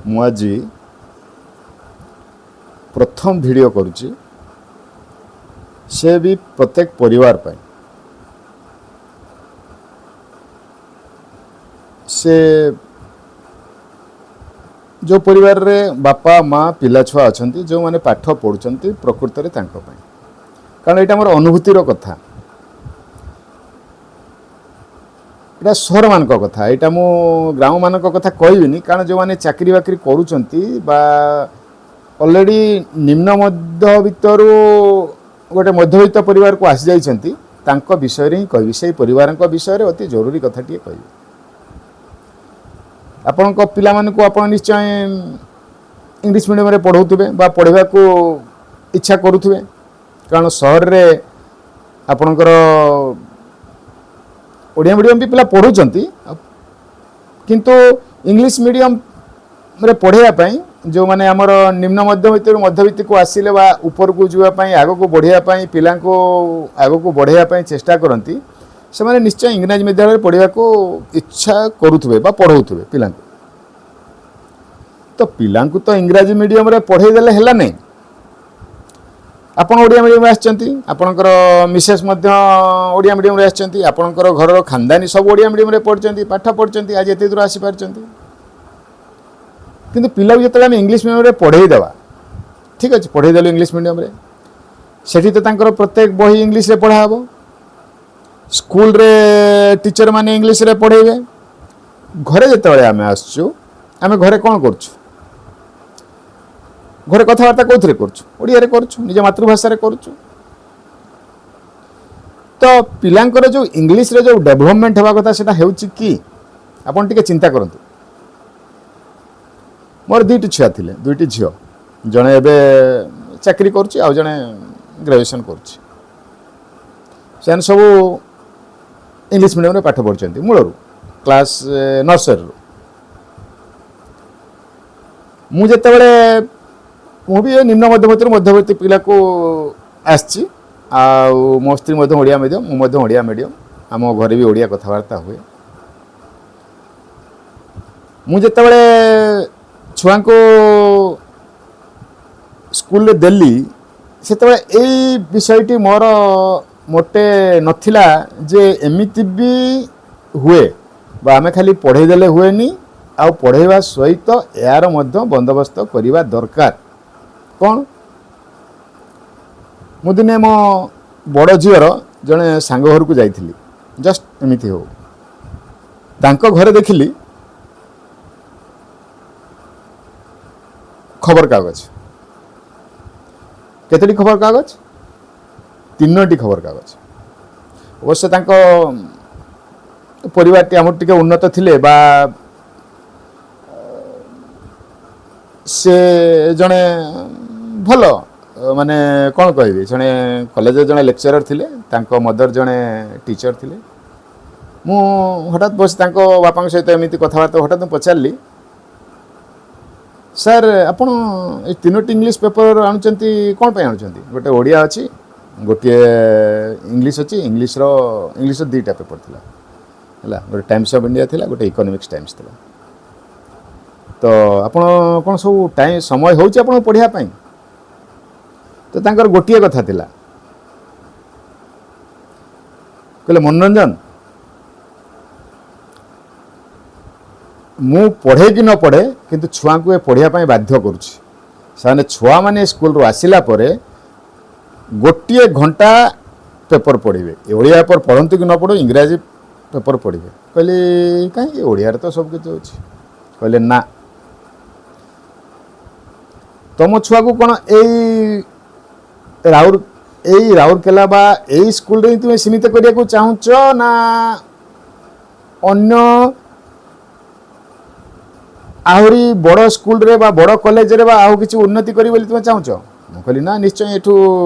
ମୁଁ ଆଜି ପ୍ରଥମ ଭିଡ଼ିଓ କରୁଛି, ସେ ବି ପ୍ରତ୍ୟେକ ପରିବାର ପାଇଁ। ସେ ଯେଉଁ ପରିବାରରେ ବାପା ମା ପିଲା ଛୁଆ ଅଛନ୍ତି, ଯେଉଁମାନେ ପାଠ ପଢ଼ୁଛନ୍ତି, ପ୍ରକୃତରେ ତାଙ୍କ ପାଇଁ। କାରଣ ଏଇଟା ଆମର ଅନୁଭୂତିର କଥା, ଏଇଟା ସହରମାନଙ୍କ କଥା, ଏଇଟା ମୁଁ ଗ୍ରାମମାନଙ୍କ କଥା କହିବିନି। କାରଣ ଯେଉଁମାନେ ଚାକିରି ବାକିରି କରୁଛନ୍ତି ବା ଅଲରେଡ଼ି ନିମ୍ନ ମଧ୍ୟବିତ୍ତରୁ ଗୋଟେ ମଧ୍ୟବିତ୍ତ ପରିବାରକୁ ଆସିଯାଇଛନ୍ତି, ତାଙ୍କ ବିଷୟରେ ହିଁ କହିବି। ସେଇ ପରିବାରଙ୍କ ବିଷୟରେ ଅତି ଜରୁରୀ କଥାଟିଏ କହିବି। ଆପଣଙ୍କ ପିଲାମାନଙ୍କୁ ଆପଣ ନିଶ୍ଚୟ ଇଂଲିଶ ମିଡ଼ିୟମରେ ପଢ଼ଉଥିବେ ବା ପଢ଼ିବାକୁ ଇଚ୍ଛା କରୁଥିବେ। କାରଣ ସହରରେ ଆପଣଙ୍କର ଓଡ଼ିଆ ମିଡ଼ିୟମ ବି ପିଲା ପଢ଼ୁଛନ୍ତି, କିନ୍ତୁ ଇଂଲିଶ ମିଡ଼ିୟମରେ ପଢ଼େଇବା ପାଇଁ ଯେଉଁମାନେ ଆମର ନିମ୍ନ ମଧ୍ୟବିତ୍ତରୁ ମଧ୍ୟବିତ୍ତକୁ ଆସିଲେ ବା ଉପରକୁ ଯିବା ପାଇଁ, ଆଗକୁ ବଢ଼ିବା ପାଇଁ, ପିଲାଙ୍କୁ ଆଗକୁ ବଢ଼େଇବା ପାଇଁ ଚେଷ୍ଟା କରନ୍ତି, ସେମାନେ ନିଶ୍ଚୟ ଇଂରାଜୀ ବିଦ୍ୟାଳୟରେ ପଢ଼ିବାକୁ ଇଚ୍ଛା କରୁଥିବେ ବା ପଢ଼ଉଥିବେ ପିଲାଙ୍କୁ। ତ ପିଲାଙ୍କୁ ତ ଇଂରାଜୀ ମିଡ଼ିୟମରେ ପଢ଼େଇ ଦେଲେ ହେଲା ନାହିଁ। ଆପଣ ଓଡ଼ିଆ ମିଡ଼ିୟମରେ ଆସିଛନ୍ତି, ଆପଣଙ୍କର ମିସେସ୍ ମଧ୍ୟ ଓଡ଼ିଆ ମିଡ଼ିୟମରେ ଆସିଛନ୍ତି, ଆପଣଙ୍କର ଘରର ଖାନଦାନୀ ସବୁ ଓଡ଼ିଆ ମିଡ଼ିୟମରେ ପଢ଼ିଛନ୍ତି, ପାଠ ପଢ଼ିଛନ୍ତି, ଆଜି ଏତେ ଦୂର ଆସିପାରିଛନ୍ତି। କିନ୍ତୁ ପିଲାକୁ ଯେତେବେଳେ ଆମେ ଇଂଲିଶ ମିଡ଼ିୟମରେ ପଢ଼େଇ ଦେବା, ଠିକ୍ ଅଛି, ପଢ଼େଇ ଦେଲୁ ଇଂଲିଶ ମିଡ଼ିୟମରେ, ସେଠି ତ ତାଙ୍କର ପ୍ରତ୍ୟେକ ବହି ଇଂଲିଶରେ ପଢ଼ା ହେବ, ସ୍କୁଲରେ ଟିଚର ମାନେ ଇଂଲିଶରେ ପଢ଼େଇବେ। ଘରେ ଯେତେବେଳେ ଆମେ ଆସୁଛୁ, ଆମେ ଘରେ କ'ଣ କରୁଛୁ? ଘରେ କଥାବାର୍ତ୍ତା କେଉଁଥିରେ କରୁଛୁ? ଓଡ଼ିଆରେ କରୁଛୁ, ନିଜ ମାତୃଭାଷାରେ କରୁଛୁ। ତ ପିଲାଙ୍କର ଯେଉଁ ଇଂଲିଶରେ ଯେଉଁ ଡେଭଲପମେଣ୍ଟ ହେବା କଥା, ସେଇଟା ହେଉଛି କି? ଆପଣ ଟିକେ ଚିନ୍ତା କରନ୍ତୁ। ମୋର ଦୁଇଟି ଛୁଆ ଥିଲେ, ଦୁଇଟି ଝିଅ। ଜଣେ ଏବେ ଚାକିରି କରୁଛି, ଆଉ ଜଣେ ଗ୍ରାଜୁଏସନ୍ କରୁଛି। ସେମାନେ ସବୁ ଇଂଲିଶ ମିଡ଼ିୟମରେ ପାଠ ପଢ଼ୁଛନ୍ତି ମୂଳରୁ, କ୍ଲାସ୍ ନର୍ସରୀରୁ। ମୁଁ ଯେତେବେଳେ, ମୁଁ ବି ଏ ନିମ୍ନ ମଧ୍ୟବିତ୍ତରୁ ମଧ୍ୟବିତ୍ତ ପିଲାକୁ ଆସିଛି, ଆଉ ମୋ ସ୍ତ୍ରୀ ମଧ୍ୟ ଓଡ଼ିଆ ମିଡ଼ିୟମ୍, ମୁଁ ମଧ୍ୟ ଓଡ଼ିଆ ମିଡ଼ିୟମ୍, ଆମ ଘରେ ବି ଓଡ଼ିଆ କଥାବାର୍ତ୍ତା ହୁଏ। ମୁଁ ଯେତେବେଳେ ଛୁଆଙ୍କୁ ସ୍କୁଲରେ ଦେଲି, ସେତେବେଳେ ଏଇ ବିଷୟଟି ମୋର ମୋଟେ ନଥିଲା ଯେ ଏମିତି ବି ହୁଏ ବା ଆମେ ଖାଲି ପଢ଼େଇ ଦେଲେ ହୁଏନି, ଆଉ ପଢ଼େଇବା ସହିତ ଏହାର ମଧ୍ୟ ବନ୍ଦୋବସ୍ତ କରିବା ଦରକାର। କ'ଣ, ମୁଁ ଦିନେ ମୋ ବଡ଼ ଝିଅର ଜଣେ ସାଙ୍ଗ ଘରକୁ ଯାଇଥିଲି, ଜଷ୍ଟ ଏମିତି ହଉ। ତାଙ୍କ ଘରେ ଦେଖିଲି ଖବରକାଗଜ। କେତୋଟି ଖବରକାଗଜ? ତିନୋଟି ଖବରକାଗଜ। ଅବଶ୍ୟ ତାଙ୍କ ପରିବାରଟି ଆମର ଟିକେ ଉନ୍ନତ ଥିଲେ ବା ସେ ଜଣେ ଭଲ, ମାନେ କ'ଣ କହିବି, ଜଣେ କଲେଜରେ ଜଣେ ଲେକ୍ଚରର ଥିଲେ, ତାଙ୍କ ମଦର ଜଣେ ଟିଚର ଥିଲେ। ମୁଁ ହଠାତ୍ ବସି ତାଙ୍କ ବାପାଙ୍କ ସହିତ ଏମିତି କଥାବାର୍ତ୍ତା, ହଠାତ୍ ମୁଁ ପଚାରିଲି, ସାର୍, ଆପଣ ଏଇ ତିନୋଟି ଇଂଲିଶ ପେପର ଆଣୁଛନ୍ତି, କ'ଣ ପାଇଁ ଆଣୁଛନ୍ତି? ଗୋଟେ ଓଡ଼ିଆ ଅଛି, ଗୋଟିଏ ଇଂଲିଶ ଅଛି। ଇଂଲିଶର ଦୁଇଟା ପେପର ଥିଲା, ହେଲା, ଗୋଟେ ଟାଇମ୍ସ ଅଫ୍ ଇଣ୍ଡିଆ ଥିଲା, ଗୋଟେ ଇକୋନୋମିକ୍ସ ଟାଇମ୍ସ ଥିଲା। ତ ଆପଣ କ'ଣ ସବୁ ଟାଇମ୍ ସମୟ ହେଉଛି ଆପଣଙ୍କୁ ପଢ଼ିବା ପାଇଁ? ତ ତାଙ୍କର ଗୋଟିଏ କଥା ଥିଲା, କହିଲେ, ମନୋରଞ୍ଜନ, ମୁଁ ପଢ଼େ କି ନ ପଢ଼େ, କିନ୍ତୁ ଛୁଆଙ୍କୁ ଏ ପଢ଼ିବା ପାଇଁ ବାଧ୍ୟ କରୁଛି। ସେମାନେ ଛୁଆମାନେ ସ୍କୁଲରୁ ଆସିଲା ପରେ ଗୋଟିଏ ଘଣ୍ଟା ପେପର ପଢ଼ିବେ। ଓଡ଼ିଆ ପେପର ପଢ଼ନ୍ତୁ କି ନ ପଢ଼ୁ, ଇଂରାଜୀ ପେପର ପଢ଼ିବେ। କହିଲି, କାହିଁକି? ଓଡ଼ିଆରେ ତ ସବୁ କିଛି ଅଛି। କହିଲେ, ନା, ତମ ଛୁଆକୁ କ'ଣ ଏଇ ରାଉରକେଲା ବା ଏଇ ସ୍କୁଲରେ ହିଁ ତୁମେ ସୀମିତ କରିବାକୁ ଚାହୁଁଛ, ନା ଅନ୍ୟ ଆହୁରି ବଡ଼ ସ୍କୁଲରେ ବା ବଡ଼ କଲେଜରେ ବା ଆଉ କିଛି ଉନ୍ନତି କରିବ ବୋଲି ତୁମେ ଚାହୁଁଛ? ମୁଁ କହିଲି, ନା, ନିଶ୍ଚୟ ଏଠୁ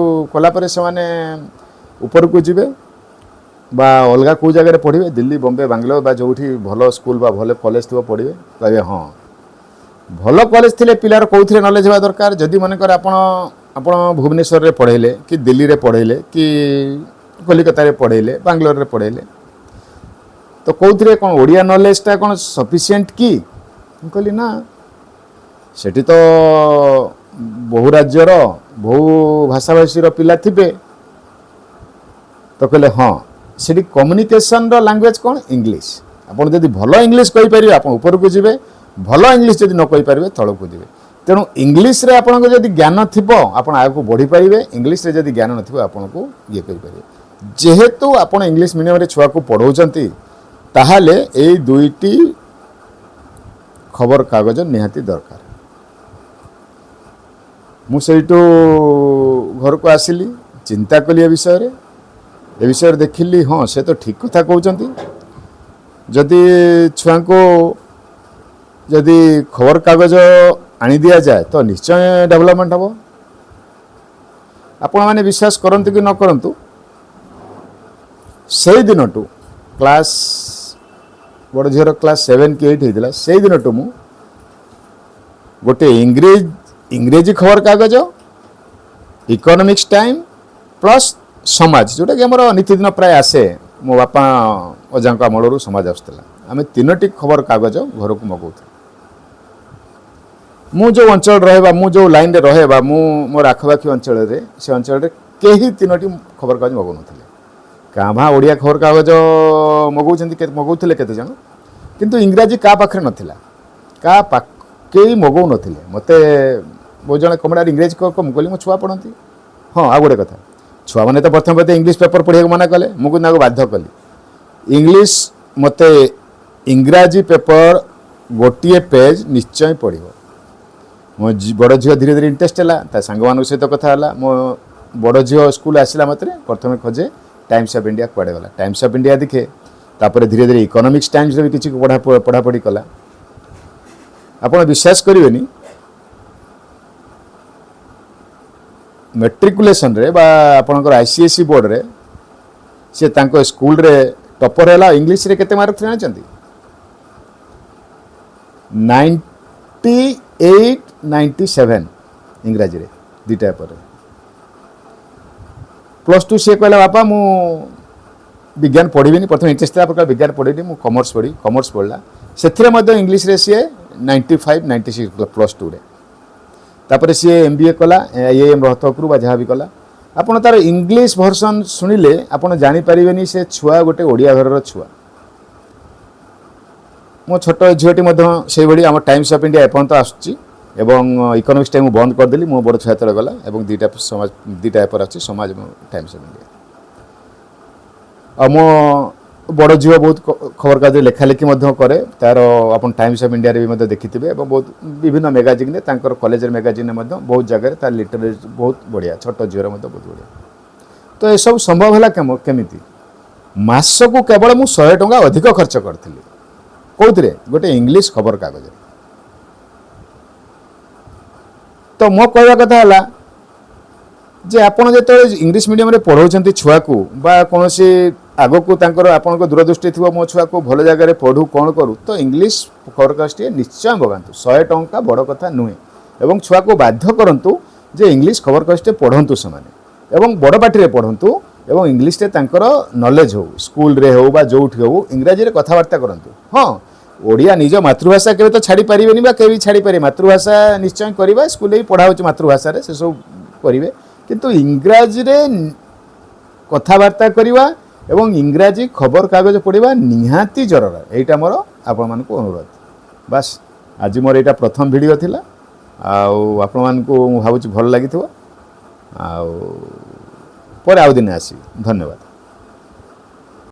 କଲା ପରେ ସେମାନେ ଉପରକୁ ଯିବେ ବା ଅଲଗା କେଉଁ ଜାଗାରେ ପଢ଼ିବେ, ଦିଲ୍ଲୀ, ବମ୍ବେ, ବାଙ୍ଗାଲୋର ବା ଯେଉଁଠି ଭଲ ସ୍କୁଲ ବା ଭଲ କଲେଜ ଥିବ ପଢ଼ିବେ। କହିବେ, ହଁ, ଭଲ କଲେଜ ଥିଲେ ପିଲାର କେଉଁଥିରେ ନଲେଜ ହେବା ଦରକାର? ଯଦି ମନେକର ଆପଣ ଭୁବନେଶ୍ୱରରେ ପଢ଼େଇଲେ କି ଦିଲ୍ଲୀରେ ପଢ଼େଇଲେ କି କଲିକତାରେ ପଢ଼େଇଲେ, ବାଙ୍ଗାଲୋରରେ ପଢ଼େଇଲେ, ତ କେଉଁଥିରେ କ'ଣ ଓଡ଼ିଆ ନଲେଜଟା କ'ଣ ସଫିସିଏଣ୍ଟ କି? ମୁଁ କହିଲି, ନା। ସେଠି ତ ବହୁ ରାଜ୍ୟର ବହୁ ଭାଷାଭାଷୀର ପିଲା ଥିବେ। ତ କହିଲେ ହଁ, ସେଠି କମ୍ୟୁନିକେସନର ଲାଙ୍ଗୁଏଜ କ'ଣ? ଇଂଲିଶ। ଆପଣ ଯଦି ଭଲ ଇଂଲିଶ କହିପାରିବେ, ଆପଣ ଉପରକୁ ଯିବେ। ଭଲ ଇଂଲିଶ ଯଦି ନ କହିପାରିବେ, ତଳକୁ ଯିବେ। ତେଣୁ ଇଂଲିଶରେ ଆପଣଙ୍କ ଯଦି ଜ୍ଞାନ ଥିବ, ଆପଣ ଆଗକୁ ବଢ଼ିପାରିବେ। ଇଂଲିଶରେ ଯଦି ଜ୍ଞାନ ନଥିବ, ଆପଣଙ୍କୁ ଇଏ କରିପାରିବେ। ଯେହେତୁ ଆପଣ ଇଂଲିଶ ମିଡ଼ିୟମରେ ଛୁଆକୁ ପଢ଼ାଉଛନ୍ତି, ତାହେଲେ ଏଇ ଦୁଇଟି ଖବରକାଗଜ ନିହାତି ଦରକାର। ମୁଁ ସେଇଠୁ ଘରକୁ ଆସିଲି, ଚିନ୍ତା କଲି ଏ ବିଷୟରେ। ଏ ବିଷୟରେ ଦେଖିଲି, ହଁ, ସେ ତ ଠିକ୍ କଥା କହୁଛନ୍ତି। ଯଦି ଛୁଆଙ୍କୁ ଯଦି ଖବରକାଗଜ ଆଣି ଦିଆଯାଏ, ତ ନିଶ୍ଚୟ ଡେଭଲପମେଣ୍ଟ ହେବ। ଆପଣମାନେ ବିଶ୍ୱାସ କରନ୍ତୁ କି ନ କରନ୍ତୁ, ସେଇ ଦିନଠୁ, କ୍ଲାସ୍ ବଡ଼ ଝିଅର କ୍ଲାସ୍ 7 କି 8 ହେଇଥିଲା, ସେଇ ଦିନଠୁ ମୁଁ ଗୋଟେ ଇଂରେଜୀ ଖବରକାଗଜ, ଇକୋନୋମିକ୍ସ ଟାଇମ୍ ପ୍ଲସ୍ ସମାଜ, ଯେଉଁଟାକି ଆମର ନିତିଦିନ ପ୍ରାୟ ଆସେ। ମୋ ବାପା ଅଜାଙ୍କ ଅମଳରୁ ସମାଜ ଆସୁଥିଲା। ଆମେ ତିନୋଟି ଖବରକାଗଜ ଘରକୁ ମଗାଉଥିଲୁ। ମୁଁ ଯେଉଁ ଅଞ୍ଚଳରେ ରହେ ବା ମୁଁ ଯେଉଁ ଲାଇନରେ ରହେ ବା ମୁଁ ମୋର ଆଖପାଖ ଅଞ୍ଚଳରେ, ସେ ଅଞ୍ଚଳରେ କେହି ତିନୋଟି ଖବରକାଗଜ ମଗାଉନଥିଲେ। କାଁ ଭାଁ ଓଡ଼ିଆ ଖବରକାଗଜ ମଗାଉଛନ୍ତି, ମଗାଉଥିଲେ କେତେ ଜଣ, କିନ୍ତୁ ଇଂରାଜୀ କାହା ପାଖରେ ନଥିଲା, କାହା ପାଖ କେହି ମଗାଉନଥିଲେ। ମୋତେ ବହୁତ ଜଣ କମଳାରେ ଇଂରାଜୀ କହ। ମୁଁ କହିଲି, ମୋ ଛୁଆ ପଢ଼ନ୍ତି। ହଁ, ଆଉ ଗୋଟେ କଥା, ଛୁଆମାନେ ତ ପ୍ରଥମେ ମୋତେ ଇଂଲିଶ ପେପର ପଢ଼ିବାକୁ ମନା କଲେ। ମୁଁ କିନ୍ତୁ ତାଙ୍କୁ ବାଧ୍ୟ କଲି, ଇଂଲିଶ ମୋତେ ଇଂରାଜୀ ପେପର ଗୋଟିଏ ପେଜ୍ ନିଶ୍ଚୟ ପଢ଼ିବ। ମୋ ବଡ଼ ଝିଅ ଧୀରେ ଧୀରେ ଇଣ୍ଟରେଷ୍ଟ ହେଲା, ତା ସାଙ୍ଗମାନଙ୍କ ସହିତ କଥା ହେଲା। ମୋ ବଡ଼ ଝିଅ ସ୍କୁଲ ଆସିଲା ମାତ୍ରେ ପ୍ରଥମେ ଖୋଜେ ଟାଇମ୍ସ ଅଫ୍ ଇଣ୍ଡିଆ କୁଆଡ଼େ ଗଲା। ଟାଇମ୍ସ ଅଫ୍ ଇଣ୍ଡିଆ ଦେଖେ। ତାପରେ ଧୀରେ ଧୀରେ ଇକୋନୋମିକ୍ସ ଟାଇମ୍ସରେ ବି କିଛି ପଢ଼ାପଢ଼ି କଲା। ଆପଣ ବିଶ୍ୱାସ କରିବେନି, ମେଟ୍ରିକୁଲେସନରେ ବା ଆପଣଙ୍କର ଆଇସିଏସ୍ଇ ବୋର୍ଡ଼ରେ ସେ ତାଙ୍କ ସ୍କୁଲରେ ଟପର ହେଲା। ଇଂଲିଶରେ କେତେ ମାର୍କ ଥିଲା ଜାଣିଛନ୍ତି? 98, 97 ଇଂରାଜୀରେ ଦୁଇଟା ପରେ। +2 ସିଏ କହିଲା, ବାପା, ମୁଁ ବିଜ୍ଞାନ ପଢ଼ିବିନି। ପ୍ରଥମେ ଇଣ୍ଟରେଷ୍ଟ ଥିଲା ପ୍ରକାର, ବିଜ୍ଞାନ ପଢ଼ିବିନି, ମୁଁ କମର୍ସ ପଢ଼ିବି। କମର୍ସ ପଢ଼ିଲା। ସେଥିରେ ମଧ୍ୟ ଇଂଲିଶରେ ସିଏ 95, 96 +2ରେ। ତାପରେ ସିଏ ଏମବିଏ କଲା ଆଇଆଇଏମ୍ ରୋହତକରୁ ବା ଯାହା ବି କଲା। ଆପଣ ତାର ଇଂଲିଶ ଭର୍ସନ୍ ଶୁଣିଲେ ଆପଣ ଜାଣିପାରିବେନି ସେ ଛୁଆ ଗୋଟେ ଓଡ଼ିଆ ଘରର ଛୁଆ। ମୋ ଛୋଟ ଝିଅଟି ମଧ୍ୟ ସେଇଭଳି। ଆମ ଟାଇମ୍ସ ଅଫ୍ ଇଣ୍ଡିଆ ଏପର୍ଯ୍ୟନ୍ତ ଆସୁଛି ଏବଂ ଇକୋନୋମିକ୍ସ ଟାଇମ୍ ମୁଁ ବନ୍ଦ କରିଦେଲି, ମୋ ବଡ଼ ଛୁଆ ଯେତେବେଳେ ଗଲା। ଏବଂ ଦୁଇଟା ସମାଜ, ଦୁଇଟା ପେପର ଅଛି, ସମାଜ ଏବଂ ଟାଇମ୍ସ ଅଫ୍ ଇଣ୍ଡିଆ। ଆଉ ମୋ ବଡ଼ ଝିଅ ବହୁତ ଖବରକାଗଜରେ ଲେଖାଲେଖି ମଧ୍ୟ କରେ। ତାର ଆପଣ ଟାଇମ୍ସ ଅଫ୍ ଇଣ୍ଡିଆରେ ବି ମଧ୍ୟ ଦେଖିଥିବେ ଏବଂ ବହୁତ ବିଭିନ୍ନ ମେଗାଜିନ୍ରେ, ତାଙ୍କର କଲେଜର ମେଗାଜିନ୍ରେ ମଧ୍ୟ ବହୁତ ଜାଗାରେ ତାର ଲିଟରେଚର ବହୁତ ବଢ଼ିଆ। ଛୋଟ ଝିଅର ମଧ୍ୟ ବହୁତ ବଢ଼ିଆ। ତ ଏସବୁ ସମ୍ଭବ ହେଲା କେମିତି? ମାସକୁ କେବଳ ମୁଁ 100 ଟଙ୍କା ଅଧିକ ଖର୍ଚ୍ଚ କରିଥିଲି। କେଉଁଥିରେ? ଗୋଟେ ଇଂଲିଶ ଖବରକାଗଜରେ। ତ ମୋ କହିବା କଥା ହେଲା ଯେ ଆପଣ ଯେତେବେଳେ ଇଂଲିଶ ମିଡ଼ିୟମରେ ପଢ଼ାଉଛନ୍ତି ଛୁଆକୁ ବା କୌଣସି ଆଗକୁ ତାଙ୍କର ଆପଣଙ୍କ ଦୂରଦୃଷ୍ଟି ଥିବ, ମୋ ଛୁଆକୁ ଭଲ ଜାଗାରେ ପଢ଼ୁ, କ'ଣ କରୁ, ତ ଇଂଲିଶ ଖବରକାଗଜଟିଏ ନିଶ୍ଚୟ ମଗାନ୍ତୁ। 100 ଟଙ୍କା ବଡ଼ କଥା ନୁହେଁ। ଏବଂ ଛୁଆକୁ ବାଧ୍ୟ କରନ୍ତୁ ଯେ ଇଂଲିଶ ଖବରକାଗଜଟିଏ ପଢ଼ନ୍ତୁ ସେମାନେ ଏବଂ ବଡ଼ ପାଟିରେ ପଢ଼ନ୍ତୁ ଏବଂ ଇଂଲିଶରେ ତାଙ୍କର ନଲେଜ ହେଉ। ସ୍କୁଲରେ ହେଉ ବା ଯେଉଁଠି ହେଉ, ଇଂରାଜୀରେ କଥାବାର୍ତ୍ତା କରନ୍ତୁ। ହଁ, ଓଡ଼ିଆ ନିଜ ମାତୃଭାଷା କେବେ ତ ଛାଡ଼ି ପାରିବେନି ବା କେବେ ବି ଛାଡ଼ି ପାରିବେ। ମାତୃଭାଷା ନିଶ୍ଚୟ କରିବା। ସ୍କୁଲରେ ବି ପଢ଼ା ହେଉଛି ମାତୃଭାଷାରେ, ସେସବୁ କରିବେ। କିନ୍ତୁ ଇଂରାଜୀରେ କଥାବାର୍ତ୍ତା କରିବା ଏବଂ ଇଂରାଜୀ ଖବରକାଗଜ ପଢ଼ିବା ନିହାତି ଜରୁରୀ। ଏଇଟା ମୋର ଆପଣମାନଙ୍କୁ ଅନୁରୋଧ। ବାସ୍, ଆଜି ମୋର ଏଇଟା ପ୍ରଥମ ଭିଡ଼ିଓ ଥିଲା ଆଉ ଆପଣମାନଙ୍କୁ ମୁଁ ଭାବୁଛି ଭଲ ଲାଗିଥିବ। ଆଉ ପରେ ଆଉ ଦିନେ ଆସିବି। ଧନ୍ୟବାଦ।